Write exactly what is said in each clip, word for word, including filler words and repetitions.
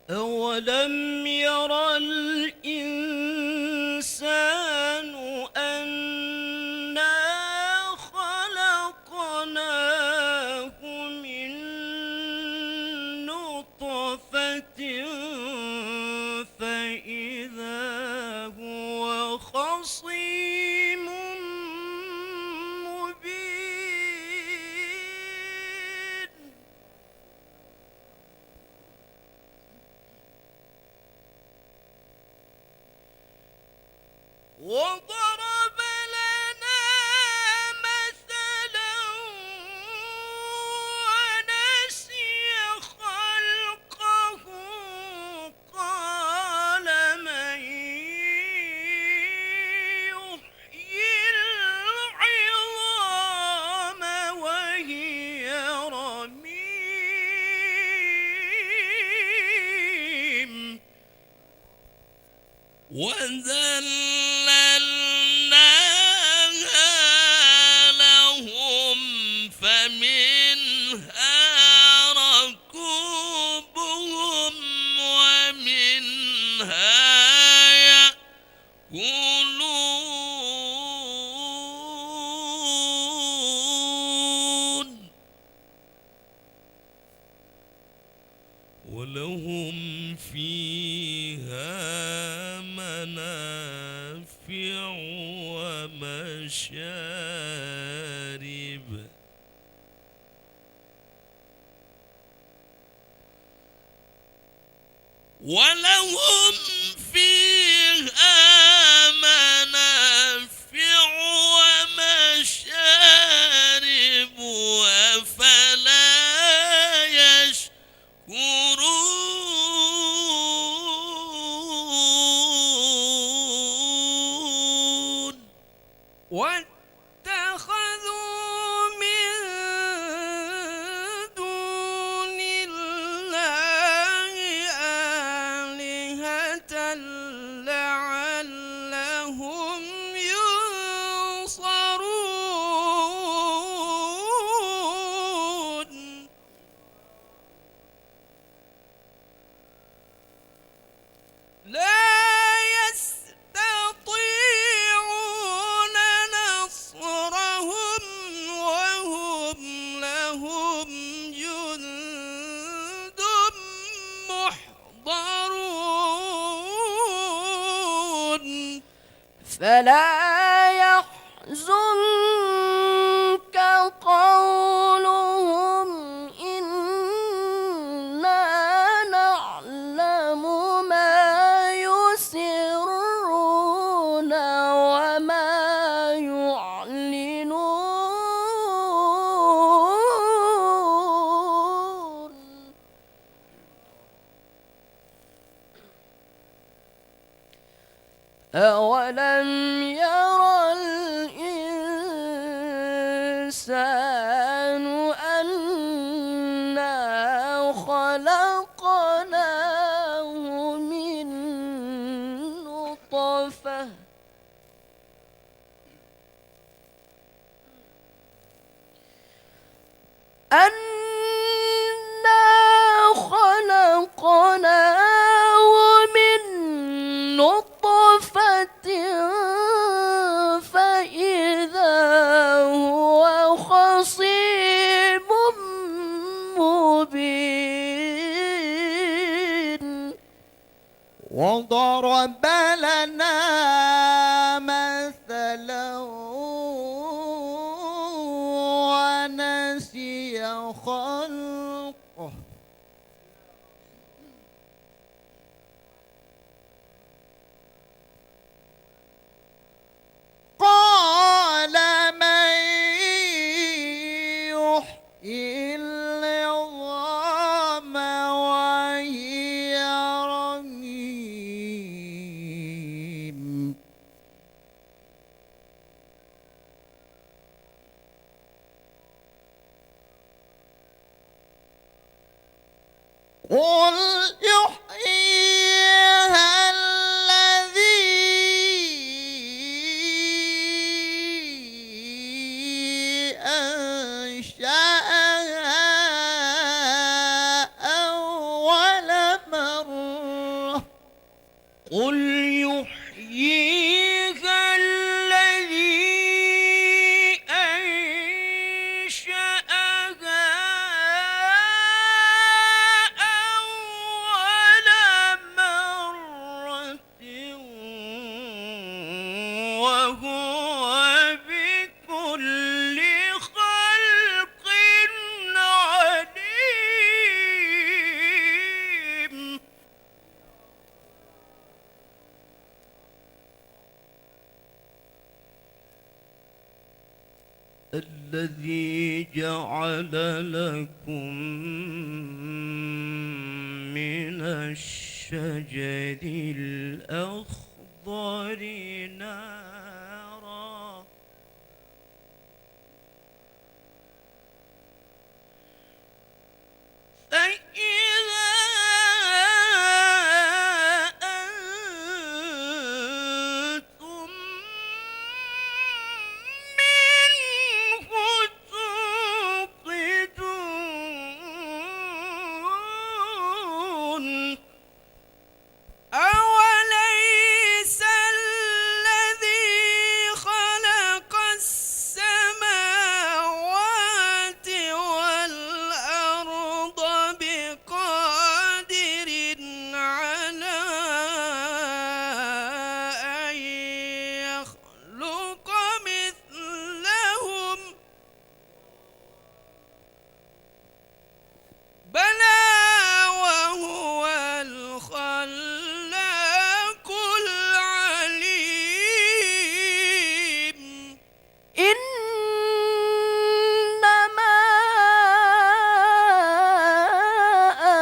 أولم ير الإنسان أنا خلقناه من نطفة فإذا هو خصيم مبين. وضرب لنا مثلا ونسي خلقه قال من يحيي العظام وهي رميم. وذللناها لهم فمنها ركوبهم ومنها يأكلون. ولهم فيها منافع ومشارب. ولهم فيها منافع ومشارب أفلا يشكرون. واتخذوا من دون الله آلهة لعلهم ينصرون. لا يستطيعون نصرهم وهم لهم جند محضرون. فلا يحزنك قولهم إنا نعلم ما يسرون وما يعلنون. أولم ير الإنسان أنا خلقناه من نطفة أنا خلقناه من نطفة فإذا هو خصيم مبين. وضرب لنا مثلا ونسي خلقه. قال من يحيي العظام وهي رميم. قل يحييها الذي أنشأها أول مرة وهو بكل خلق عليم. الذي جعل لكم من الشجر الأخضر نارا فإذا أنتم منه توقدون. أوليس الذي خلق السماوات والأرض بقادر على أن يخلق مثلهم؟ بلى وهو الخلاق العليم. إنما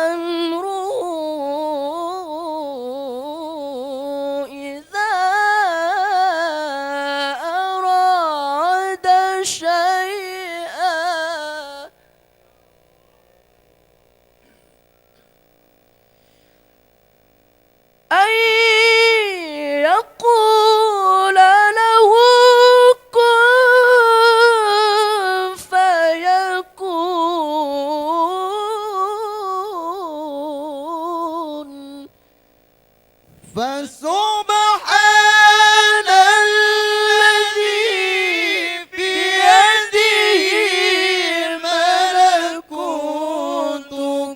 أمره إذا أراد شيئا أن يقول له كن فيكون. فسبحان الذي بيده ملكوت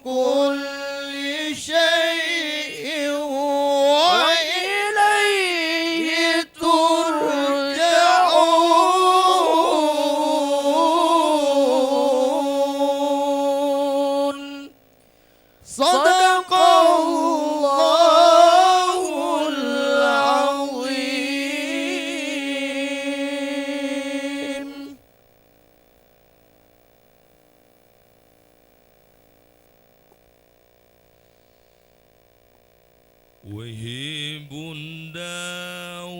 كل شيء وإليه ترجعون. صدق الله العظيم. Wahé bunda,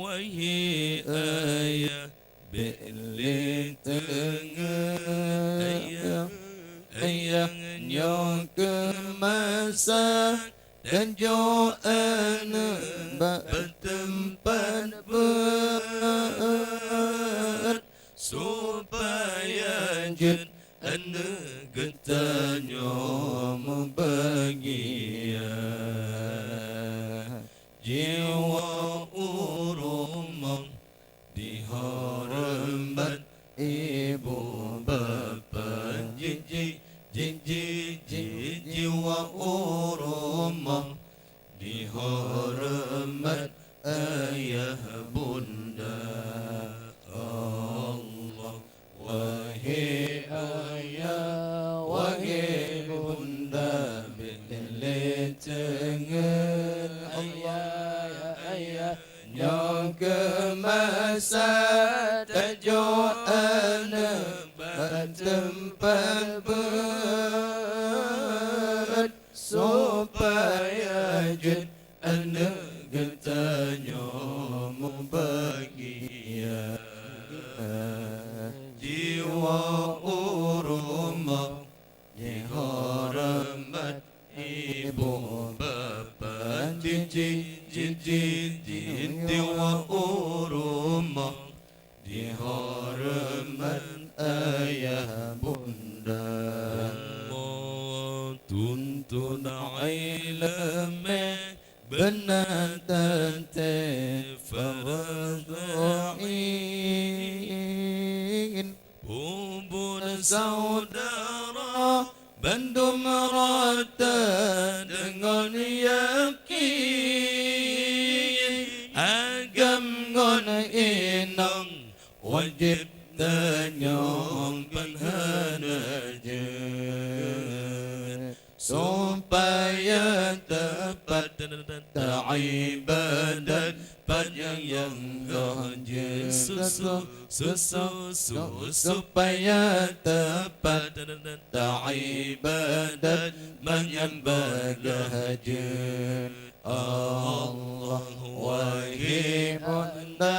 wahé ayah, bék lé teungeut ayah, ayah nyoe keu masa tanyoe aneuk bak teumpat beuet. Supaya jeuet aneuk geutanyoe mubagia, jiwoe u rumoh dihoreumat ibu bapa, ji, ji, ji, ji, ji, jiwoe u rumoh dihoreumat ayah bunda. Allah, wahé ayah, wahé bunda, bék lé teungeut ayah, ayah. Nyoe keu masa tanyoe aneuk bak teumpat beuet. Supaya jeuet aneuk geutanyoe mubagia, jiwoe u rumoh dihoreumat ibu bapa, ji, ji, ji, ji, ji, jiwoe u rumoh dihoreumat ayah bunda. Allah, tuntut ileumé beuna teuntée fardu ain. Ubun syedara bandum rata deungon yakin, agam ngon inong wajéb tanyong ban hana jeuet, supaya tepat taibadat bak nyang, nyang goh jeuet. Su, su, su, su, su, supaya tepat taibadat bak nyang bagaih jeuet. Allah, wahé bunda,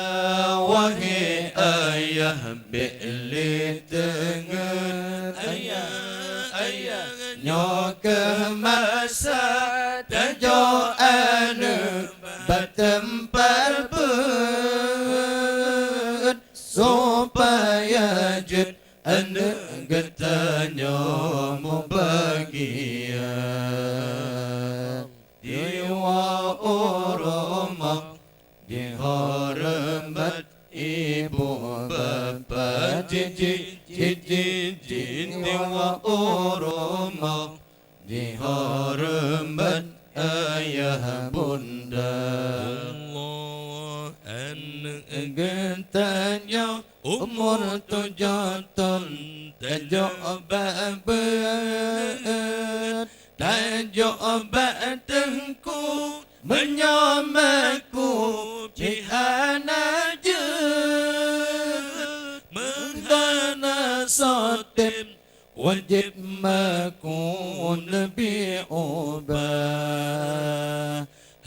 wahé ayah, bék lé teungeut. Ayah, ayah, nyoe keuh masa tajok aneuk bak teumpat beuet, supaya jeuet aneuk geutanyoe mubagia. Jiwoe u rumoh jihoreumat ibu bapa, ji, ji, ji, ji, ji, jiwoe u rumoh jihoreumat ayah bunda. Allah, aneuk geutanyoe umur tujoh thon, tajok bak beuet, tajok bak teungku, meunyoe meuku jih hana jeuet, meuhana soe tem, wajéb meuku neubi ubah.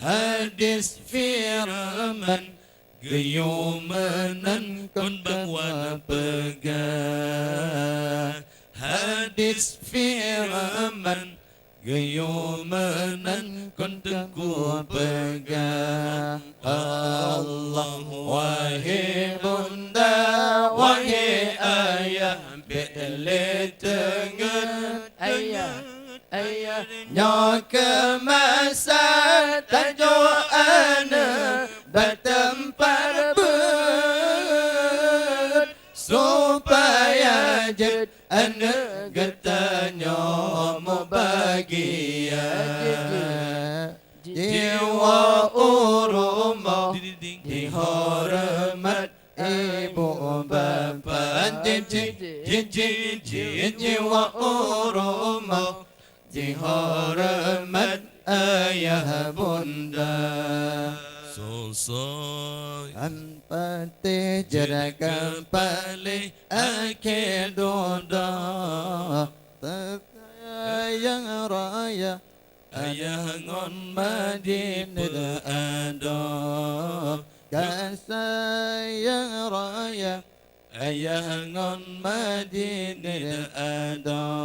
Hadis firman geuyue meunan kon banguan peugah. Hadis firman geuyue meunan kon teungku peugah. Allah, wahé bunda, wahé ayah, bék lé teungeut. Ayah, ayah, nyoe keuh masa tajok aneuk bak teumpat beuet, supaya jeuet aneuk geutanyoe mubagia. Jiwoe u rumoh jihoreumat ibu bapa, ji, ji, ji, ji, ji, jiwoe u rumoh jihoreumat ayah bunda. Soe-soe han patéh jeuet keu paléh akhé dudoe, teusayang raya ayah ngon ma jih neuadoe. Ka sayang raya ayah ngon ma jih neuadoe.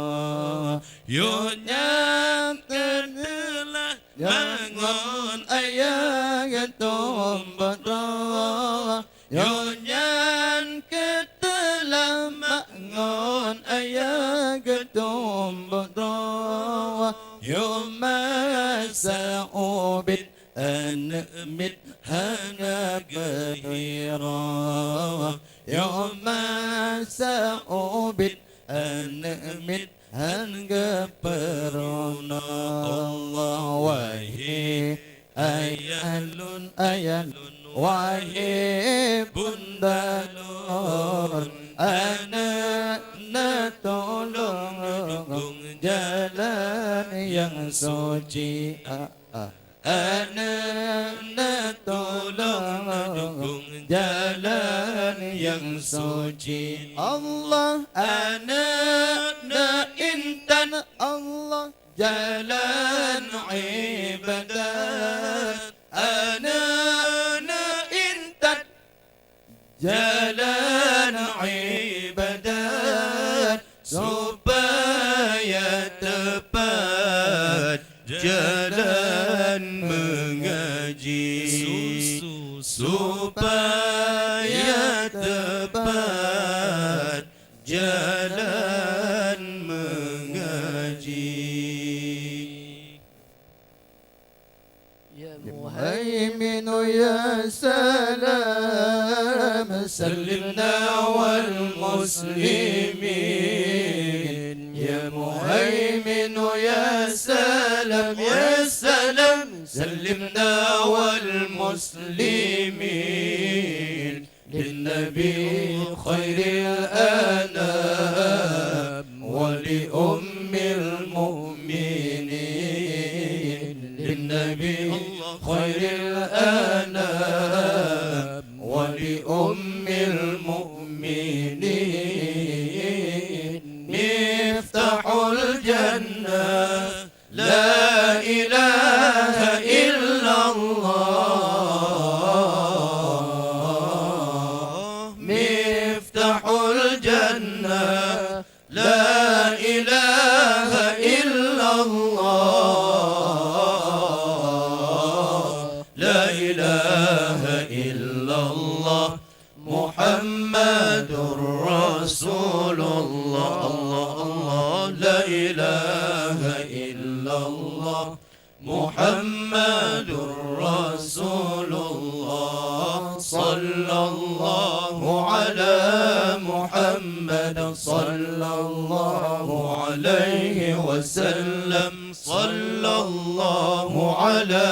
Yoh nyan keuh teulah mak ngon ayah geutumbok droe. Yoh nyan keuh teulah mak ngon ayah geutumbok droe. Yoh masa ubit aneuk miet hana geuhiro. Yoh masa ubit aneuk miet han geupeurunoe. Allah, wahé ayah lôn, ayah lôn, wahé bunda lôn, aneuk neutulông dukong jalan nyang suci. Ah, ah. Aneuk neutulông dukong jalan nyang suci. Allah, aneuk neuintat, Allah, jalan ibadat. Aneuk neuintat jalan ibadat, supaya teupat jalan meungaji. Su, su, su. Supaya teupat jalan meungaji. يا مهيمن يا سلام، سلمنا والمسلمين. يا مهيمن يا سلام، يا سلام، سلمنا والمسلمين. للنبي خير الأنام ولأم المؤمنين. للنبي خير الأنام ولأم المؤمنين. مفتاح الجنة لا إله إلا الله، مفتاح الجنة لا إله إلا الله، لا إله إلا الله، محمد رسول الله. الله، الله، لا إله إلا الله، محمد رسول الله. صلى الله على محمد، صلى الله عليه وسلم. صلى الله على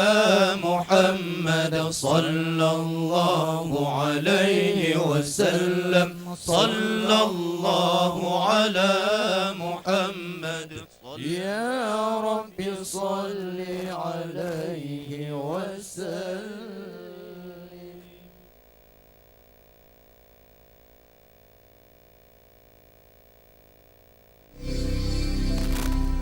محمد، صلى الله عليه وسلم. صلى الله على محمد. يا رب صل عليه